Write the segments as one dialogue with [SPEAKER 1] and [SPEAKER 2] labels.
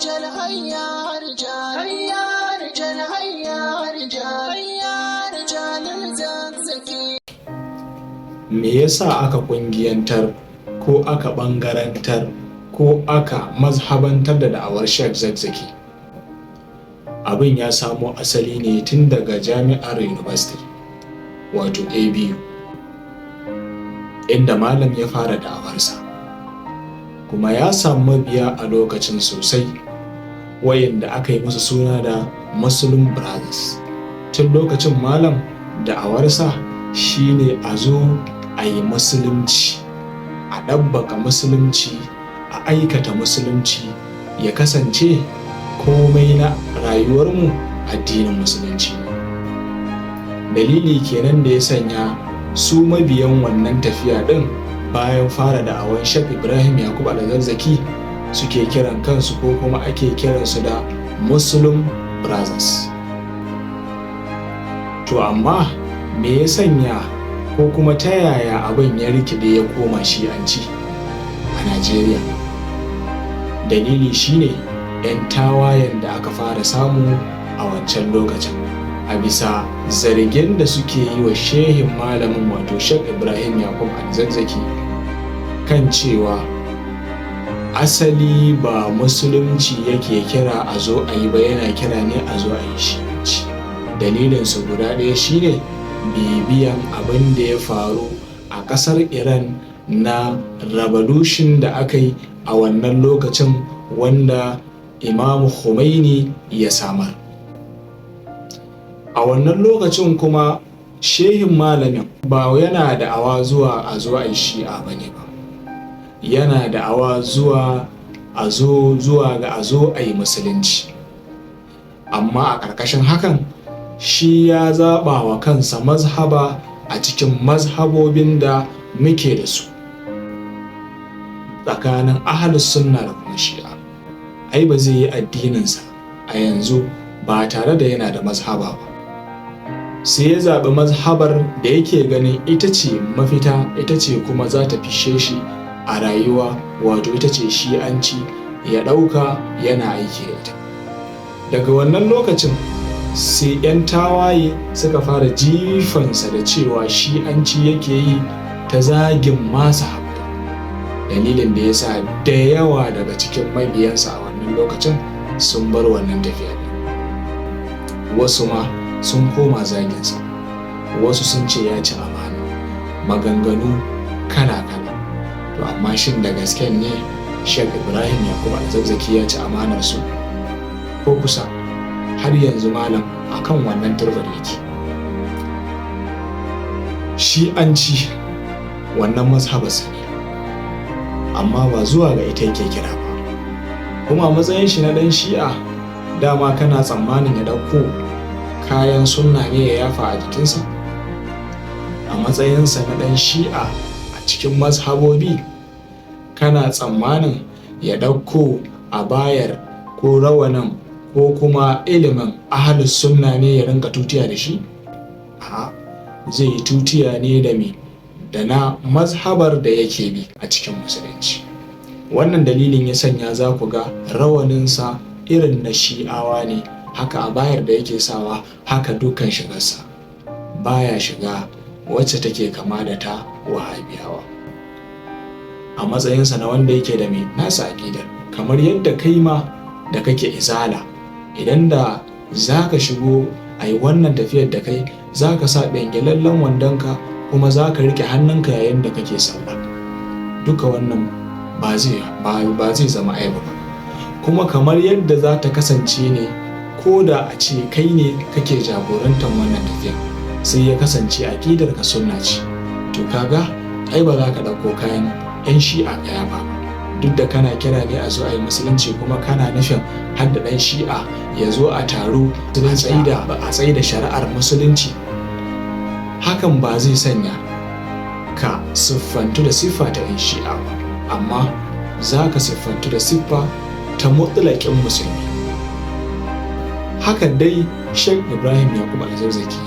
[SPEAKER 1] rijal, hayya rijal, hayya rijal, hayya rijal, hayya rijal Zakzaki.
[SPEAKER 2] Me yasa aka kungiyantar ko aka bangarantar ko aka mazhabantar da da'awar Sheikh Zakzaki? Abin ya samo asali ne tun daga jami'ar University, wato ABU, inda malam ya fara da'awarsa, kuma ya samu mabiya a lokacin sosai, wayanda aka yi musu suna da Muslim Brothers. Tun lokacin malam da'awarsa shine a zo a yi musulunci, a ɗabbaka musulunci, a aikata musulunci, ya kasance komai na rayuwarmu addinin musulunci ne. Dalili kenan da ya sanya su mabiyan wannan tafiya ɗin, bayan fara da'awan Sheikh Ibrahim Yakub Al-Zakzaki, suke kiran kansu ko kuma ake kiransu da Muslim Brothers. To amma me ya sanya ko kuma ta yaya abin ya rikide ya koma Shi'anci a Najeriya? Dalili shine 'yan tawayen da aka fara samu a wancan lokacin, a bisa zargin da suke yi wa shehin malamin, wato Sheikh Ibrahim Yakub Al-Zakzaki, kan cewa asali ba musulunci yake kira a zo a yi ba, yana kira ne a zo a yi Shi'anci. Dalilinsu guda ɗaya shine bibiyan abin da ya faru a ƙasar Iran na revolution da aka yi a wannan lokacin, wanda Imamu Khomeini ya samar a wannan lokacin. Kuma shehin malamin ba yana da'awa zuwa a zo a yi Shi'a ba ne ba, yana da'awa zuwa a zo zuwa ga a zo a yi musulunci. Amma a ƙarƙashin hakan, shi ya zaɓa wa kansa mazhaba a cikin mazhabobin da muke da su tsakanin Ahalus Sunna da kuma Shi'a. Ai ba zai yi addininsa a yanzu ba tare da yana da mazhaba ba. Sai ya zaɓi mazhabar da yake ganin ita ce mafita, ita ce kuma za ta fishe shi a rayuwa, wato ita ce Shi'anci, ya ɗauka yana aiki da ita. Daga wannan lokacin sai 'yan tawaye suka fara jifansa da cewa Shi'anci yake yi, ta zagin masu haɓɓai. Dalilin da ya sa da yawa daga cikin mabiyansa a wannan lokacin sun bar wannan tafiya ɗin. Wasu ma sun koma zaginsa, wasu sun ce ya ci amana, maganganu kala-kala. To amma shin da gasken ne Sheikh Ibrahim Yakub Al-Zakzaki ya ci amanar su? Ko kusa. Har yanzu malam akan wannan turbar yake. Shi'anci wannan mazhabarsa ne, amma ba zuwa ga ita yake kira ba. Kuma a matsayin shi na ɗan Shi'a, dama kana tsammanin ya ɗauko kayan sunna ne ya yafa a jikinsa? A matsayinsa na ɗan Shi'a a cikin mazhabobi, kana tsammanin ya ɗauko a bayar ko rawanin ko kuma ilimin Ahalus Sunna ne ya rinka tutiya da shi? A zai yi tutiya ne da me? Da na mazhabar da yake bi a cikin musulunci. Wannan dalilin ya sanya za ku ga rawaninsa irin na Shi'awa ne, haka a bayar da yake sawa, haka dukkan shigarsa, baya shiga wacce take kama da ta Wahabiyawa, a matsayinsa na wanda yake da mai nasa aƙidar. Kamar yadda kai ma da kake Izala, idan da za ka shigo a yi wannan tafiyar da kai, za ka sa ɓengelallen wandonka, kuma za ka riƙe hannunka yayin da kake sallah. Duka wannan ba zai zama aibu ba. Kuma kamar yadda za ta kasance ne, ko da a ce kai ne kake jagorantar wannan tafiya, sai ya kasance aƙidar ka sunna ce, to kaga ai ba za ka ɗauko kayan 'yan Shi'a kaya ba, duk da kana kira ne a zo a yi musulunci, kuma kana nufin har da ɗan Shi'a ya zo a taro a tsaida shari'ar musulunci. Hakan ba zai sanya ka siffantu da siffa ta 'yan Shi'a ba, amma za ka siffantu da siffa ta mutlaƙin musulmi. Haka dai Sheikh Ibrahim Yakub Al-Zakzaki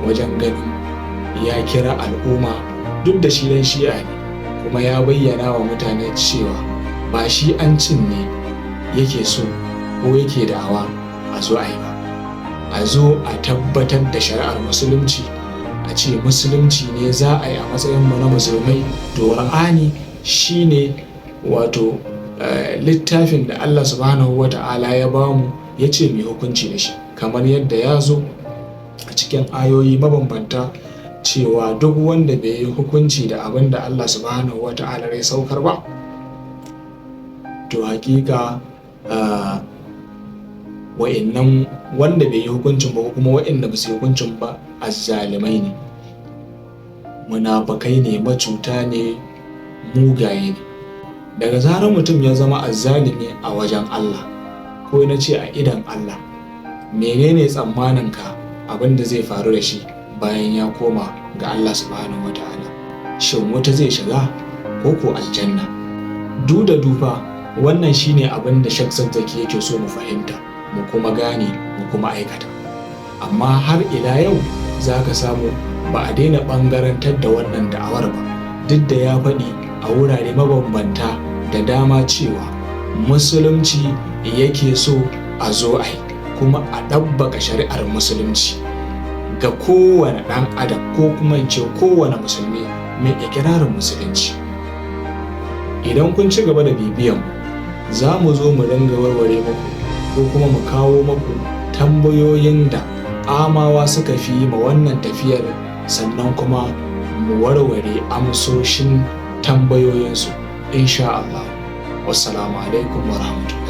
[SPEAKER 2] wajen ganin ya kira al'umma, duk da shi dan Shi'a ne, kuma ya bayyana wa mutane cewa ba Shi'ancin ne yake so ko yake da'awa a zo a yi ba. A zo a tabbatar da shari'ar musulunci, a ce musulunci ne za a yi a matsayinmu na musulmai. To Qur'ani shine wato littafin da Allah subhanahu wa ta'ala ya bamu, ya ce mai hukunci da shi, kamar yadda ya zo a cikin ayoyi mabambanta cewa duk wanda bai yi hukunci da abin da Allah subhanahu wa ta'ala ya saukar ba, to hakika wa'innan wanda bai yi hukuncin ba ko kuma wa'inda ba su yi hukuncin ba, azzalimai ne, munafukai ne, macuta ne, mugaye ne. Daga zarar mutum ya zama azzalimi a wajen Allah, ko na ce a idon Allah, menene tsammaninka abin da zai faru da shi bayan ya koma ga Allah subhanahu wa ta'ala? Shin wuta zai shiga ko ko aljanna? Du da dufa wannan shine abin da Sheikh Zakzaki yake so mu fahimta, mu kuma gane, mu kuma aikata. Amma har ila yau za ka samu ba a daina ɓangarantar da wannan da'awar ba, duk da ya faɗi a wurare mabambanta da dama cewa musulunci yake so a zo a yi, kuma a ɗabbaka shari'ar musulunci ga kowane ɗan adam, ko kuma in ce kowane musulmi mai ikirarin musulunci. Idan kun ci gaba da bibiyan, za mu zo mu dinga warware muku ko kuma mu kawo muku tambayoyin da amawa suka fi yi ma wannan tafiyar, sannan kuma mu warware amsoshin tambayoyinsu, insha Allah. Wassalamu alaikum wa rahmatullahi.